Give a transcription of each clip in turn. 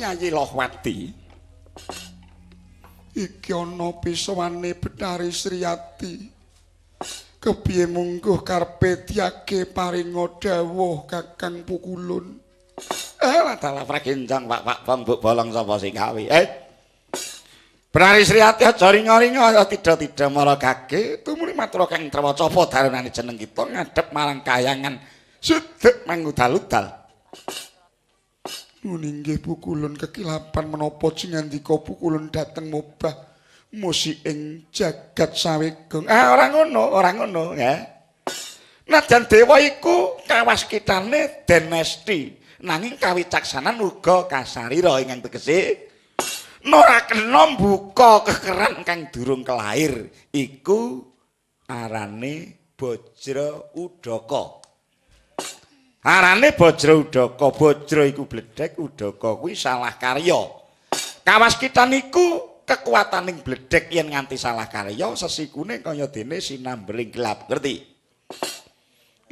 Yayi Lohwati? Iki ana pisawane Betari Sriyati. Kepiye mungguh karepe diake paringa dawuh Kakang Pukulun? Dalah pragenjang Pak Pak Bang Buk Bolong sapa sing gawe? Betari Sriyati aja ringa-ringa tidak-tidak mara gage tumuli matur kang trewaca apa dalanane jeneng kita ngadhep marang kayangan sudek mangudal-udal. Nun inggih Pukulun kekilapan menapa jengandika Pukulun dhateng mobah musi ing jagat sawegong. Ah ora ngono, ora ngono ya. Najan dewa iku kawaskitane den mesti, nanging kawicaksanan uga kasarira ingkang tegese ora kena mbuka kekeran kang durung kelair iku arane Bajra Udaka. Arane Bajra Udaka, Bajra iku bledhek, Udaka kuwi salah karya. Kawaskitan iku kekuataning bledhek yen nganti salah karya sesikune kaya dene sinambeling gelap, ngerti?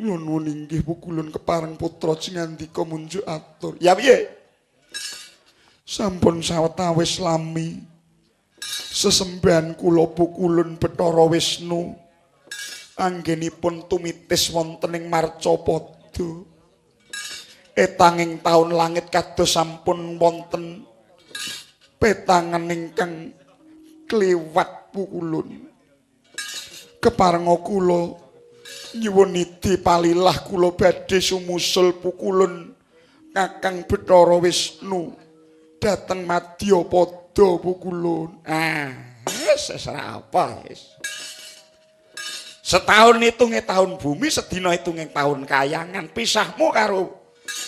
Nuwun inggih Pukulun kepareng putra jengandika munjuk atur. Ya piye? Sampun sawetawis lami sesembahan kula Pukulun Bathara Wisnu anggenipun tumitis wonten ing Marcapada. Etanging taun langit kados sampun wonten petangan ingkang kliwat Pukulun. Keparenga kula nyuwun niti palilah kula badhe sumusul Pukulun Kakang Bathara Wisnu dhateng Madyapada Pukulun. Ah, wis ora apa wis. Setahun hitunge tahun bumi, sedina hitunge tahun kayangan. Pisahmu karo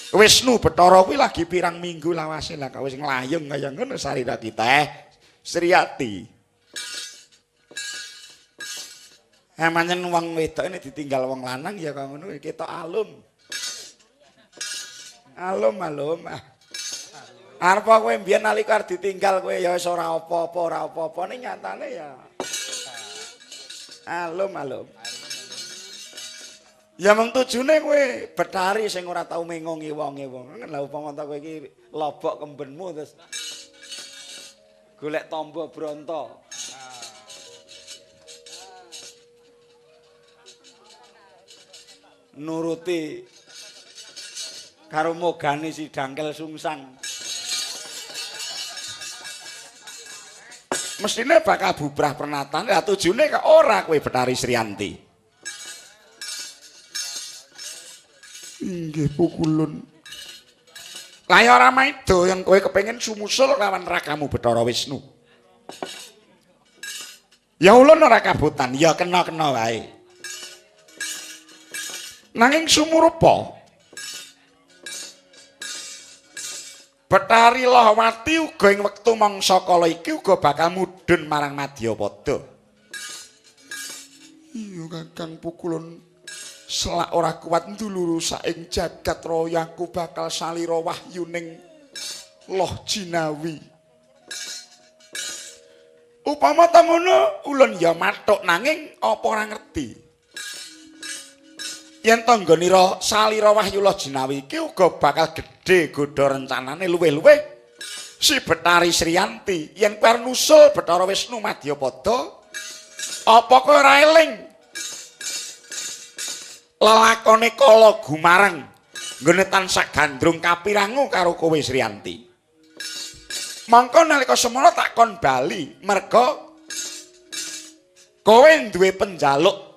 Wisnu Bathara kuwi lagi pirang minggu lawase lah kok wis nglayung kaya ngono sarira kita. Sriyati. Pancen wong wedok ini ditinggal wong lanang ya kaya ngono ketok alum. Alum alum. Arep kowe mbiyen nalika arep ditinggal kowe ya wis ora apa-apa, ora apa-apa ning nyatane ya alum alum. Ya mung tujune kowe Betari sing ora tau mengongi wonge wong. Lah upama ta kowe iki lobok kembenmu terus golek tombo bronto. Nuruti karo mogane si dangkel sungsang. Mestine bakal bubrah pernatan. Lah tujune kok ora kowe Betari Sriyanti. Inggih Pukulun. Lah ya ora maido yang kowe kepengin sumusul lawan rakamu Bathara Wisnu. Ya ulun ora kabutan, ya kena-kena wae. Nanging sumurupa Betari Lohwati uga ing wektu mangsa kala iki uga bakal mudhun marang Madyapada. Iya Kakang Pukulun, selak ora kuat nduluru saing jagat raya aku bakal salira wahyuning Loh Jinawi. Upama ta ngono ulun ya mathuk nanging apa ora ngerti. Yen tangganira salira wahyu Loh Jinawi iki uga bakal gedhe godha rencanane luwih-luwih si Betari Sriyanti yen kowe arep nusul Bathara Wisnu Madyapada apa kowe ora eling lelakone kala gumareng nggone tansah gandrung kapirangu karo kowe Sriyanti. Mongko nalika semono tak kon bali merga kowe duwe penjaluk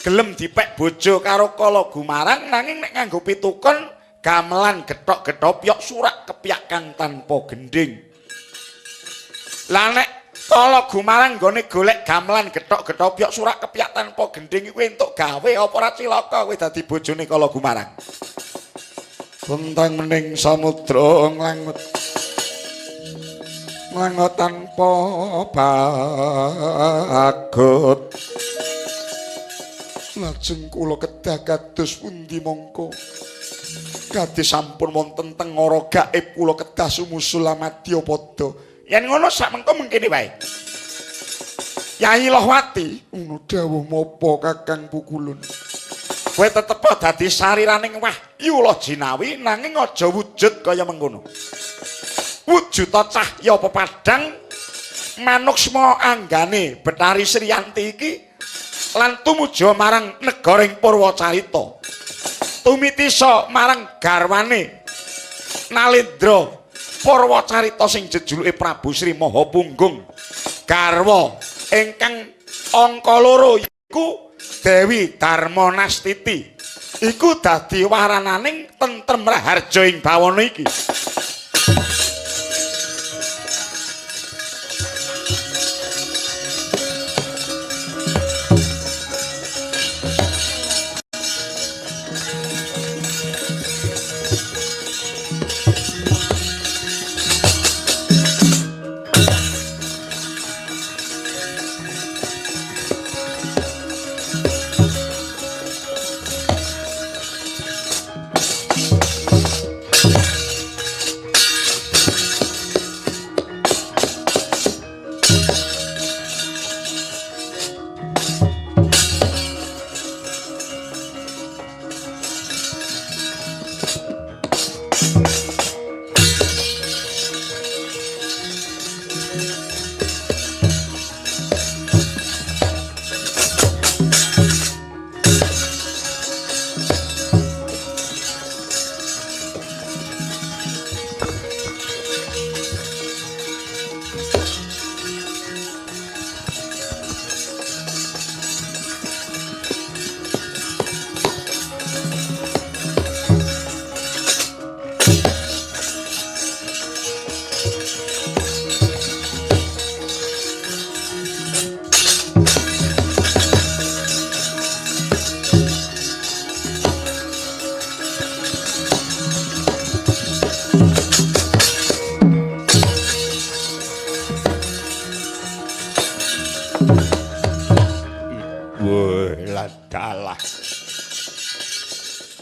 gelem dipek bojo karo kala gumarang nanging nek nganggo pitukon gamelan gethok-gethopyok surak kepyak kang tanpa gendhing. Lah nek kala gumarang nggone golek gamelan gethok-gethopyok surak kepyak tanpa gendhing iku entuk gawe apa ora cilaka kowe dadi bojone kala gumarang. Bentang mening samudra nglangut nglangut tanpa bagut. Lajeng kula kedah kados pundi mongko? Kadhe sampun wonten tengara gaib kula kedah sumusul Madyapada. Yen ngono sak mengko mengkene wae. Yayi Lohwati, ngono dawuh mopo Kakang Pukulun? Kowe tetep dadi sariraning wahyu Loh Jinawi nanging aja wujud kaya mengkono. Wujuda cahya pepadhang manuksma anggane Betari Sriyanti iki lan tumuju marang negara ing Purwacarita. Tumitisa marang garwane Nalendra Purwacarita sing jejuluke Prabu Sri Maha Punggung. Garwa ingkang angka loro iku Dewi Darmanastiti. Iku dadi warananing tentrem raharja ing bawana iki.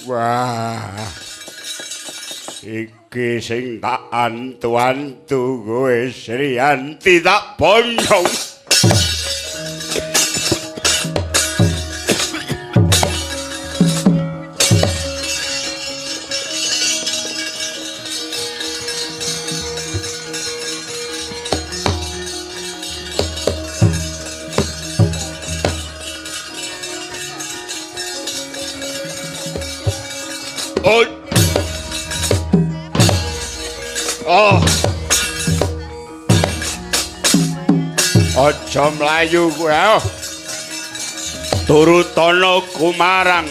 Wah, iki sing tak antu-antu kowe Sriyanti tak bonyong. Oh. Aja mlayu kowe. Turutana kumarang.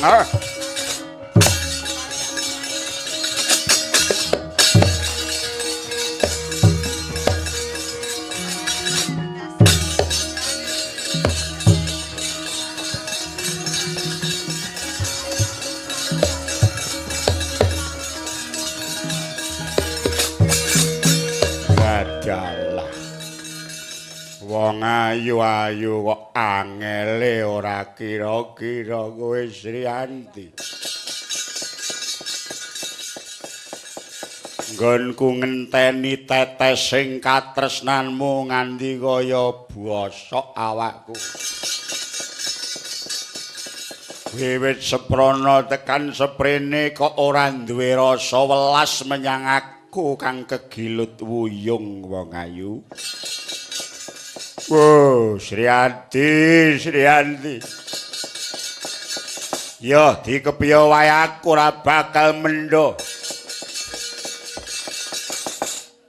Wong ayu-ayu kok angele ora kira-kira kowe Sriyanti. Nggonku ngenteni tetes sing katresnanmu nganti kaya bosok awakku. Wiwit seprana tekan seprene kok ora duwe rasa welas menyang aku kang kegilut wuyung wong ayu. Oh, Sriyanti, Sriyanti. Yo, dikepiye wae aku ora bakal mendho.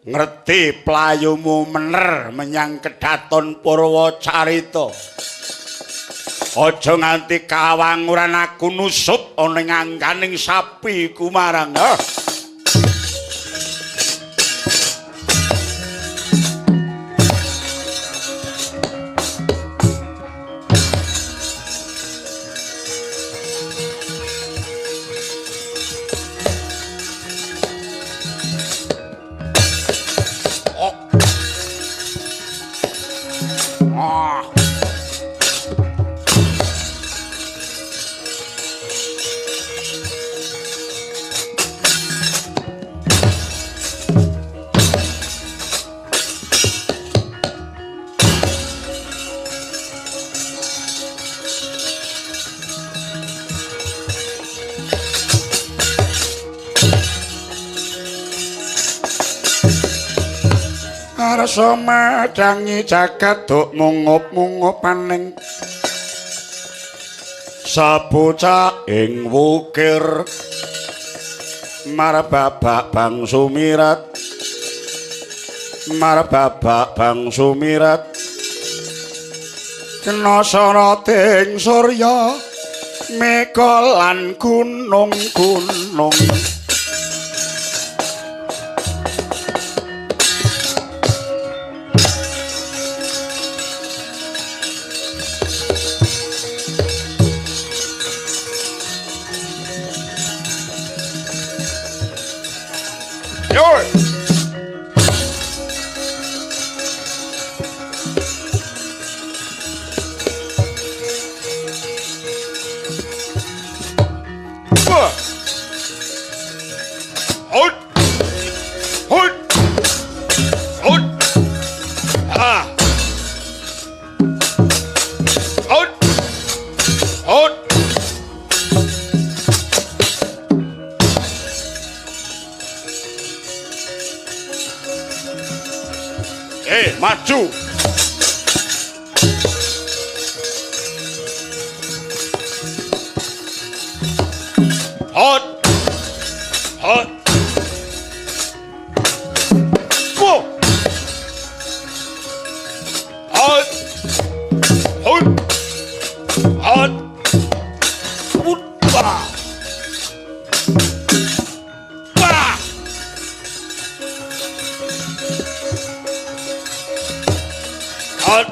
Ngerti playumu mener menyang kedaton Purwacarita. Aja nganti kawanguran aku nusup ana ing angganing sapi kumarang. Ngarsa madangi jagat duk mungup-mungupaning sapucah ing wukir marbabak bang sumirat marbabak bang sumirat kena soroting surya mega lan gunung-gunung. Maju. Hot. Hot. Go. Hot. Hot. Hot. Wah. Wah. Hot.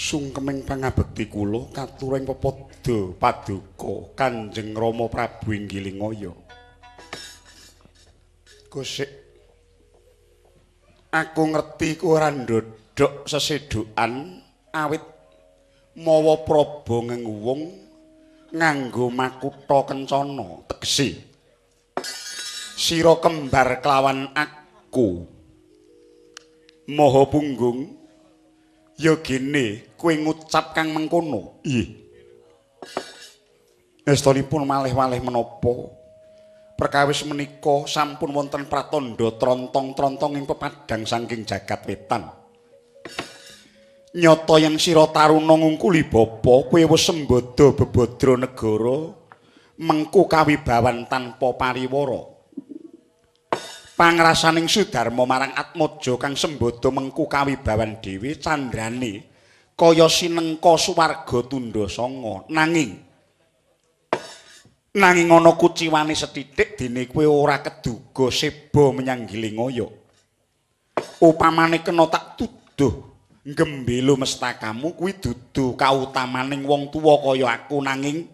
Sungkeming pangabekti kula katuring pepadha paduka Kanjeng Rama Prabu ing Gilingaya. Gosik aku ngerti kowe ora ndodhok sesedukan awit mawa praba ngenguwung nganggo makutha kencana tegese sira kembar kelawan aku maha punggung. Ya gene kowe ngucap kang mengkono. Iya. Estunipun malih-malih menapa? Perkawis menika sampun wonten pratandha trontong-trontong ing pepadang saking jagat wetan. Nyata yen sira taruna ngungkuli bapa, kowe wis sembada bebadra negara mengku kawibawan tanpa pariwara. Pangrasaning Sudarma marang Atmaja kang sembada mengku kawibawan dhewe candrane kaya sinengka suwarga tundha sanga. Nanging ana kuciwane sethithik dene kowe ora keduga seba menyang Gilingaya. Upamane kena tak tuduh nggembelo mestakamu kuwi dudu kautamaning wong tuwa kaya aku, nanging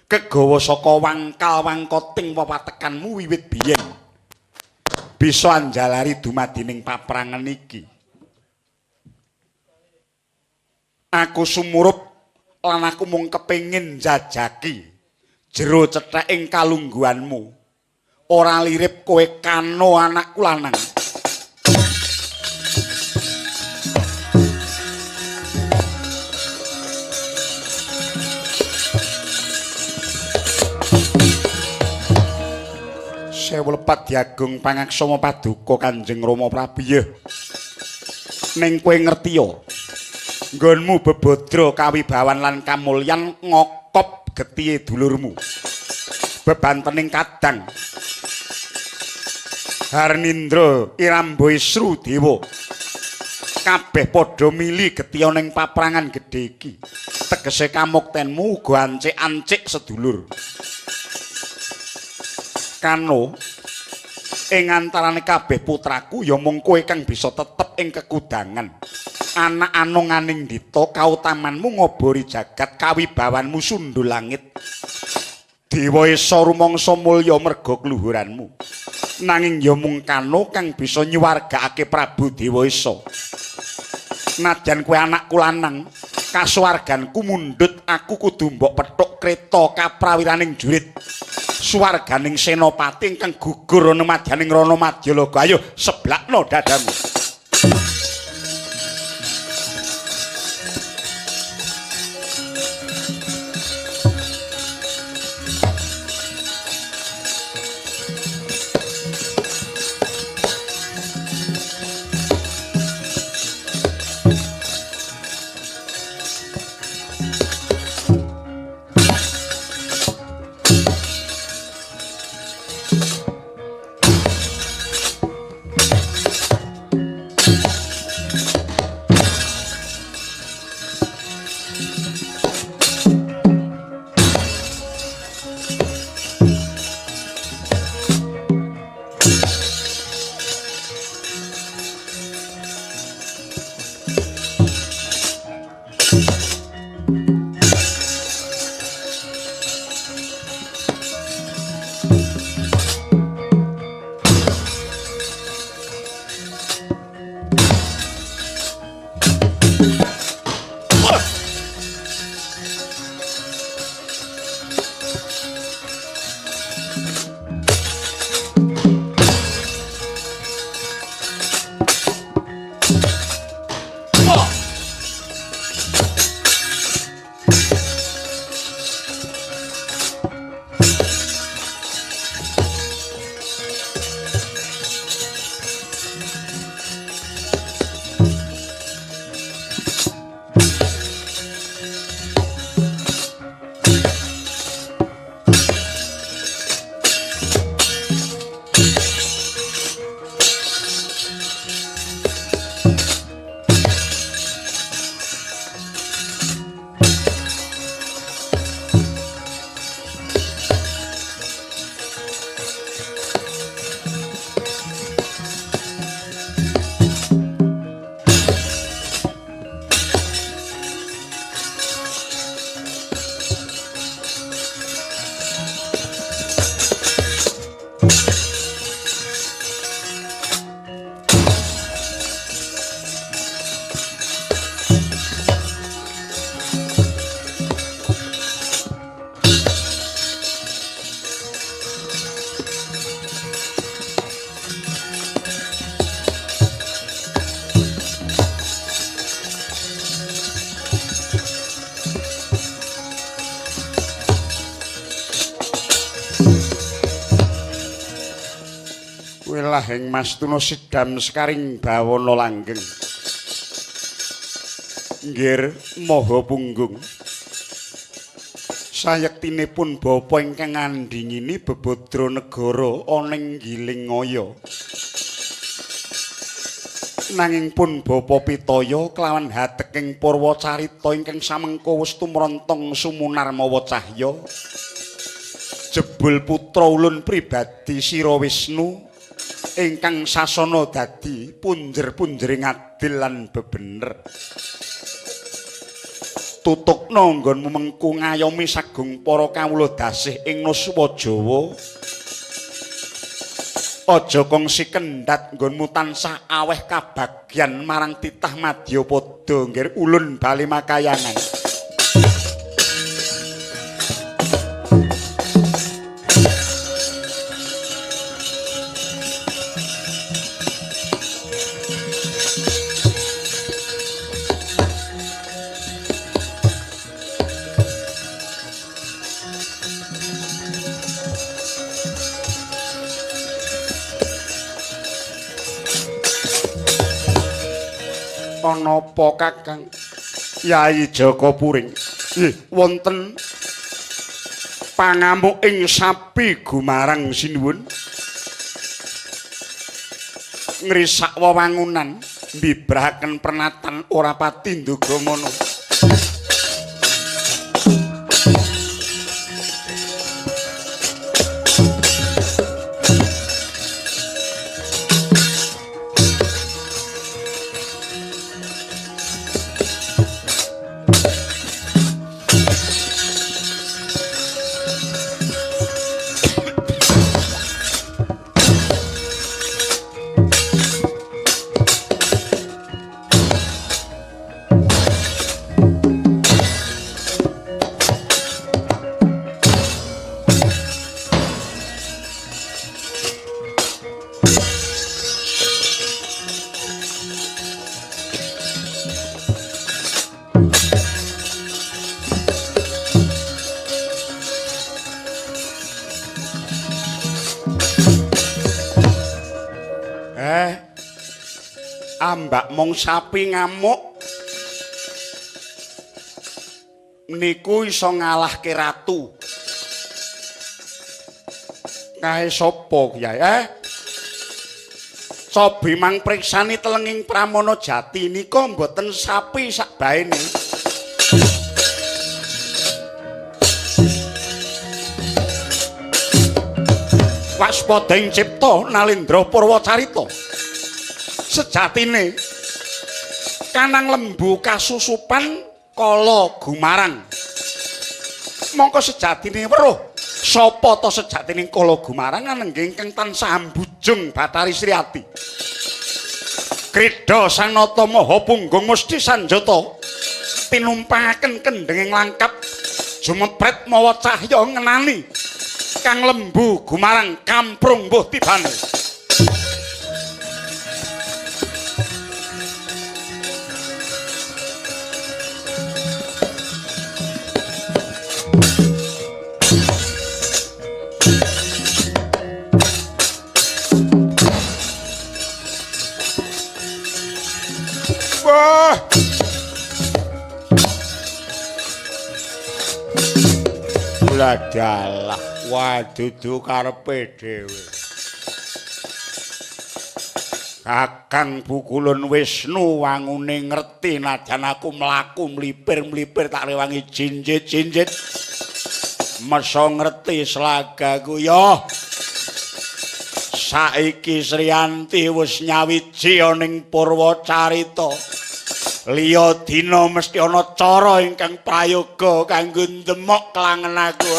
kegawa saka wangkal-wangkoting wewatekanmu wiwit biyen bisa anjalari dumadining paprangan iki. Aku sumurup lan aku mung kepengin njajaki jero cethaking kalungguhanmu. Ora lirip kowe kano anakku lanang. Sewu lepat diagung pangaksama paduka Kanjeng Rama Prabu. Yeh. Ning kowe ngerti ya, nggonmu bebadra kawibawan lan kamulyan ngokop getihe dulurmu. Bebantening kadang Harnindra Irambo Isru Dewa kabeh padha mili getiha ning paprangan gedhe iki. Tegese kamuktenmu uga ancik-ancik sedulur. Kano ing antarane kabeh putraku ya mung kowe kang bisa tetep ing kekudangan. Anak anonganing dita kautamanmu ngobori jagat, kawibawanmu sundul langit. Dewa Esa rumangsa mulya merga kluhuranmu. Nanging ya mung Kano kang bisa nyuwargakake Prabu Dewa Esa. Najan kowe anakku lanang, kasuwarganku mundhut, aku kudu mbok pethuk kreta kaprawiraning jurit. Suwarganing senopati ingkang gugur ana madyaning rana Madyalaga. Ayo seblakno dadamu. Laheng Mastuna sidam sekaring bawana langgeng. Nggir maha punggung. Sayektinipun bapa ingkang ngandhingini bebadra negara ana ing Giling Ngaya. Nanging pun bapa pitaya kelawan hateking purwacarita ingkang samengko wis tumrontong sumunar mawa cahya. Jebul putra ulun pribadi Sira Wisnu ingkang sasana dadi punjer-punjering adil lan bebener. Tutukna nggonmu mengku ngayomi sagung para kawula dasih ing Nuswa Jawa. Aja kongsi kendhat nggonmu tansah aweh kabagyan marang titah madyapada nggir ulun bali makayangan. Ana apa Kakang? Yai Jaka Puring. Nggih, wonten Pangamuk ing sapi gumarang sinuwun. Ngrisak wewangunan, mbibrahaken pernatan ora pati ndugamana. Ambak mung sapi ngamuk niku iso ngalahke ratu. Kae sapa Kyai? Cobi mang priksani telenging Pramana Jati nika mboten sapi sak baene. Waspada ing cipta Nalendra Purwacarita. Sejatine kanang lembu kasusupan kala gumarang. Mongko sejatine weruh sapa ta sejatine kala gumarang anenggih ingkang tansah ambujung Bathari Sriati. Krida Sang Nata Maha Punggung Musti Sanjata tinumpangaken kendhenging langkap jumepret mawa cahya ngenani kang lembu gumarang kamprung mbuh tibane. Wah. Ladalah, wadudu karepe dhewe. Kakang Pukulun Wisnu wangune ngerti najan aku mlaku mlipir-mlipir tak rewangi jinjit-jinjit. Meso ngerti slagaku ya. Saiki Srianti wis nyawiji ning Purwacarita. Liya dina mesti ana cara ingkang prayoga kanggo ndemok kelangen aku.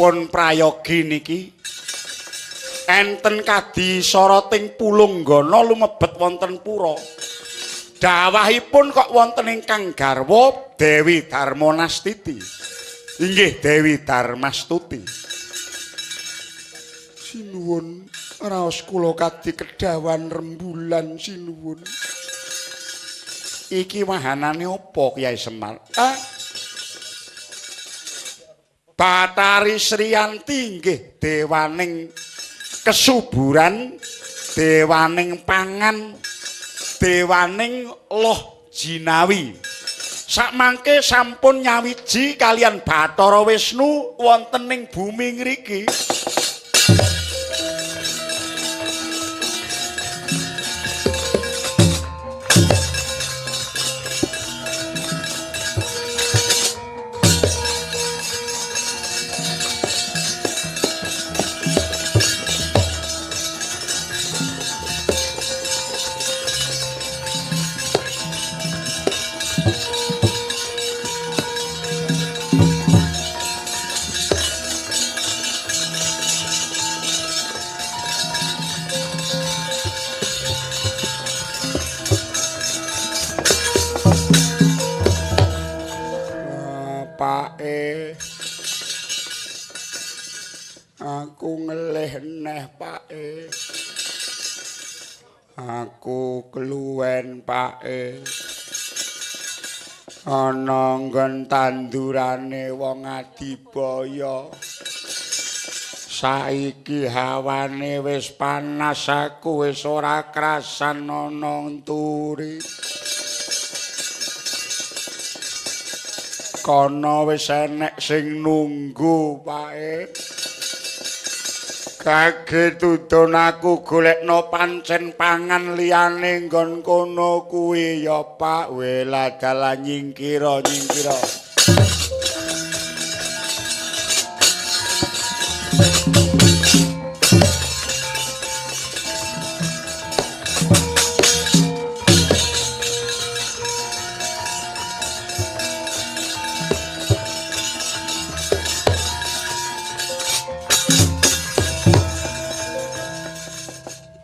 Pun prayogi niki enten kadi soroting pulunggana lumebet wonten pura. Dawahipun kok wonten ingkang garwa Dewi Darmanastiti. Inggih Dewi Darmastuti. Sinuwun raos kula kadi kedawan rembulan sinuwun. Iki wahanane apa Kyai Semar? Bathari Srianti inggih dewaning kesuburan, dewaning pangan, dewaning loh jinawi. Sakmangke sampun nyawiji kalian Bathara Wisnu wonten ing bumi ngriki. Pake aku ngelih neh Pake, aku keluwen Pake, ana nggon tandurane wong Adibaya. Saiki hawane wis panas, aku wis ora krasan ana nturi. Kono wis enek sing nunggu Pake. Kaget udon aku golekno pancen pangan liyane nggon kono kuwi ya Pak. Wela dalan nyingkira nyingkira.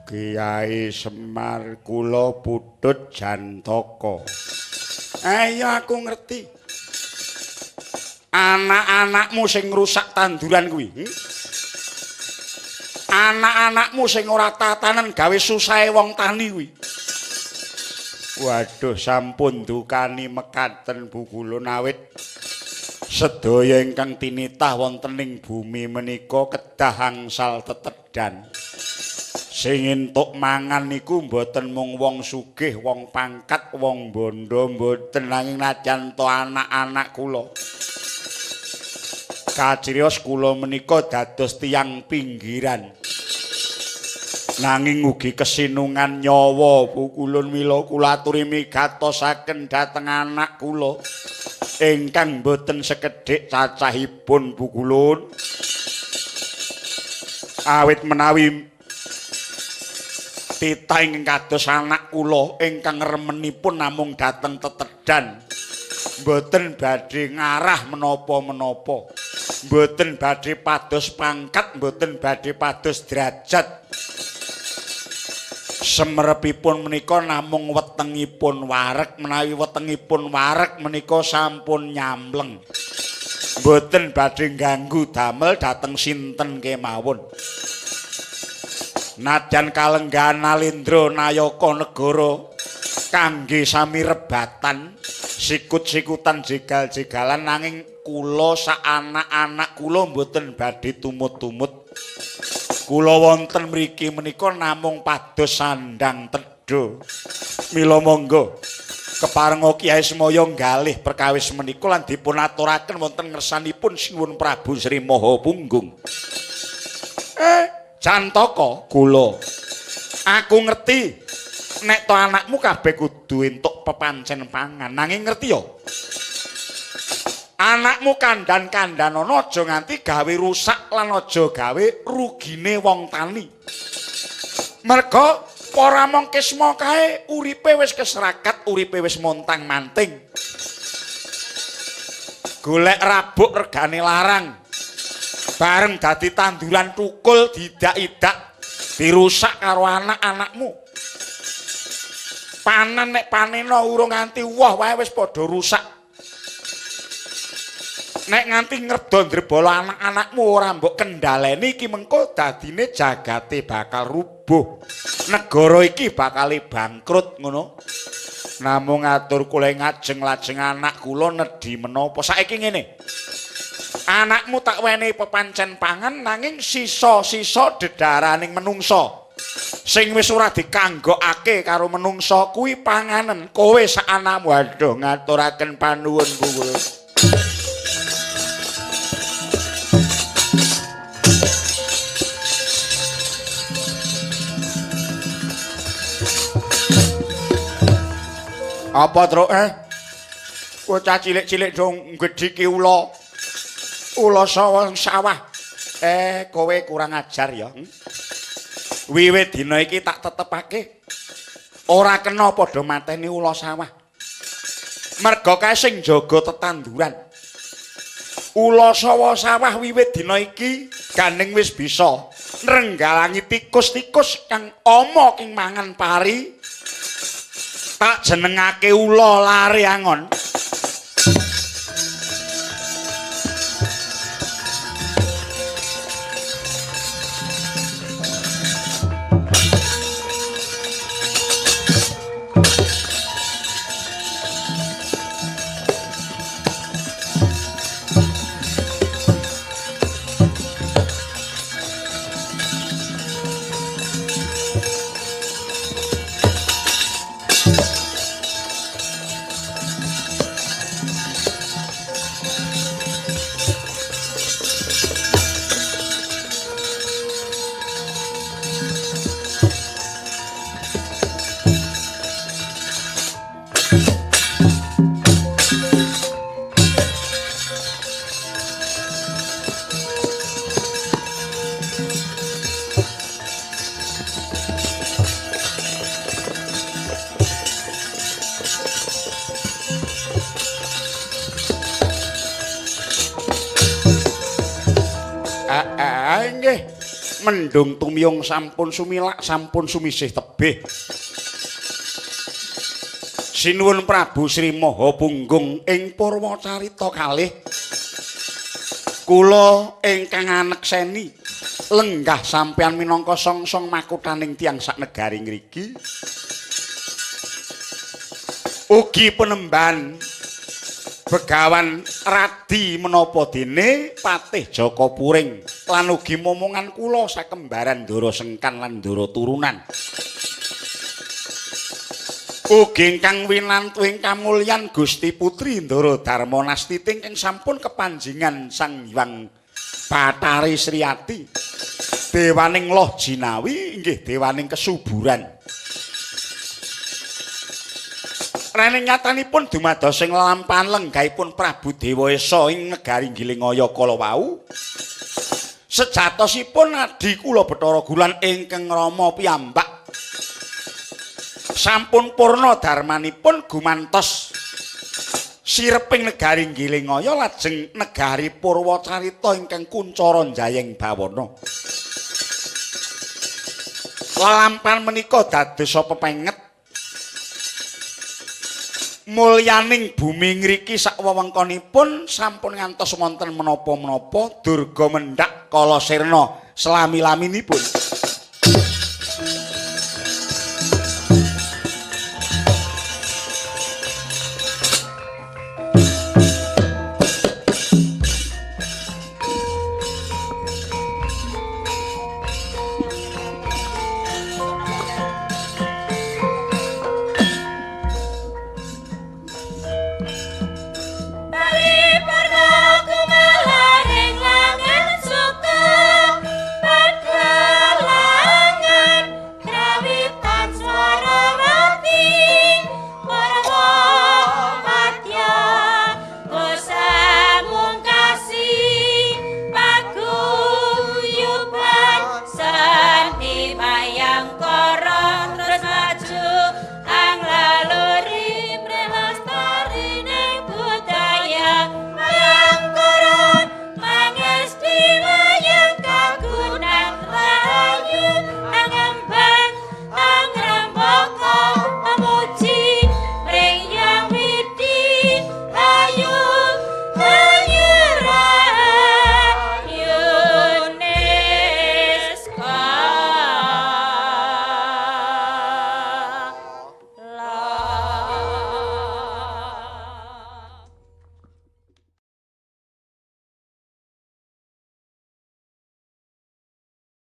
Kiai Semar kula putut Jantaka. Ayo aku ngerti. Anak-anakmu sing ngrusak tanduran kuwi. Anak-anakmu sing ora tatanen gawe susahe wong tani kuwi. Waduh, sampun dukani mekaten Bu kula awit sedaya ingkang tinitah wonten ing bumi menika kedah angsal tetedhan. Sing entuk mangan niku mboten mung wong sugih, wong pangkat, wong bondo mboten, nanging najan to anak-anak kula. Kacirios kula menika dados tiyang pinggiran. Nanging ugi kesinungan nyawa Bu kulun, mila kula aturi migatosaken dhateng anak kula ingkang mboten sekedhik cacahipun Bu kulun. Awit menawi titah ingkang kados anak kula ingkang remenipun namung dhateng tetedhan, mboten badhe ngarah menapa-menapa, mboten badhe pados pangkat, mboten badhe pados derajat. Semerepipun menika namung wetengipun wareg, menawi wetengipun wareg menika sampun nyamleng, mboten badhe ngganggu damel dhateng sinten kemawon. Nadyan kalenggahan Nalendra nayaka negara kangge sami rebatan sikut-sikutan jegal-jegalan, nanging kula sak anak-anak kula mboten badhe tumut-tumut. Kula wonten mriki menika namung pados sandang tedha. Mila monggo keparenga Kyai Semaya nggalih perkawis menika lan dipun aturaken wonten ngersanipun Sinuwun Prabu Sri Maha Punggung. Jantaka kula, aku ngerti nek to anakmu kabeh kudu entuk pepancen pangan, nanging ngerti ya anakmu kandhan-kandhanana aja nganti gawe rusak lan aja gawe rugine wong tani. Merga para mangkisma kae uripe wis keserakat, uripe wis montang-manting, golek rabuk regane larang, bareng dadi tanduran tukul diidak-idak dirusak karo anak-anakmu. Panen nek panena urung nganti woh wae wis padha rusak. Nek nganti ngerdo ndrebala anak-anakmu ora mbok kendhaleni iki mengko dadine jagate bakal rubuh, negara iki bakal bangkrut ngono. Namung atur kula ngajeng-lajeng anak kula nedhi menapa. Saiki ngene, anakmu tak wenehi pepancen pangan nanging sisa-sisa dedaraning menungsa sing wis ora dikanggokake karo menungsa kuwi panganen kowe sak anakmu. Aduh, ngaturaken panuwun Bu kula. Apa truk Bocah cilik-cilik dong gedhiki ula. Ula sawang sawah. Kowe kurang ajar ya. Wiwit dina iki tak tetepake ora kena padha mateni ula sawah. Merga kae sing jaga tetanduran. Ula sawa sawah wiwit dina iki gandeng wis bisa nrenggalangi tikus-tikus kang ama king mangan pari. Tak jenengake ula lare angon. Nggih, mendung tumiyung sampun sumilak sampun sumisih tebih. Sinuwun Prabu Sri Maha Punggung ing Purwacarita kalih kula ingkang anekseni lenggah sampeyan minangka songsong makuthaning tiyang sak negari ngriki. Ugi penemban Begawan Radi menapa dene Patih Jaka Puring lan ugi momongan kula sakembaran Ndara Sengkan lan Ndara Turunan. Ugi ingkang winantu ing kamulyan Gusti Putri Ndara Darma Nastiti ingkang sampun kepanjingan Sang Hyang Bathari Sriyati dewaning Loh Jinawi inggih dewaning kesuburan. Rening nyatanipun dumados ing lelampahan lenggahipun Prabu Dewa Esa ing negari Gilingaya kala wau. Sejatosipun adi kula Bathara Gulan ingkang rama piyambak sampun purna darmanipun gumantos sireping negari Gilingaya lajeng negari Purwacarita ingkang kuncara njayeng bawana. Lelampahan menika dados pepenget mulyaning bumi ngriki sak wewengkonipun sampun ngantos wonten menapa-menapa durga mendhak kala sirna selami-laminipun.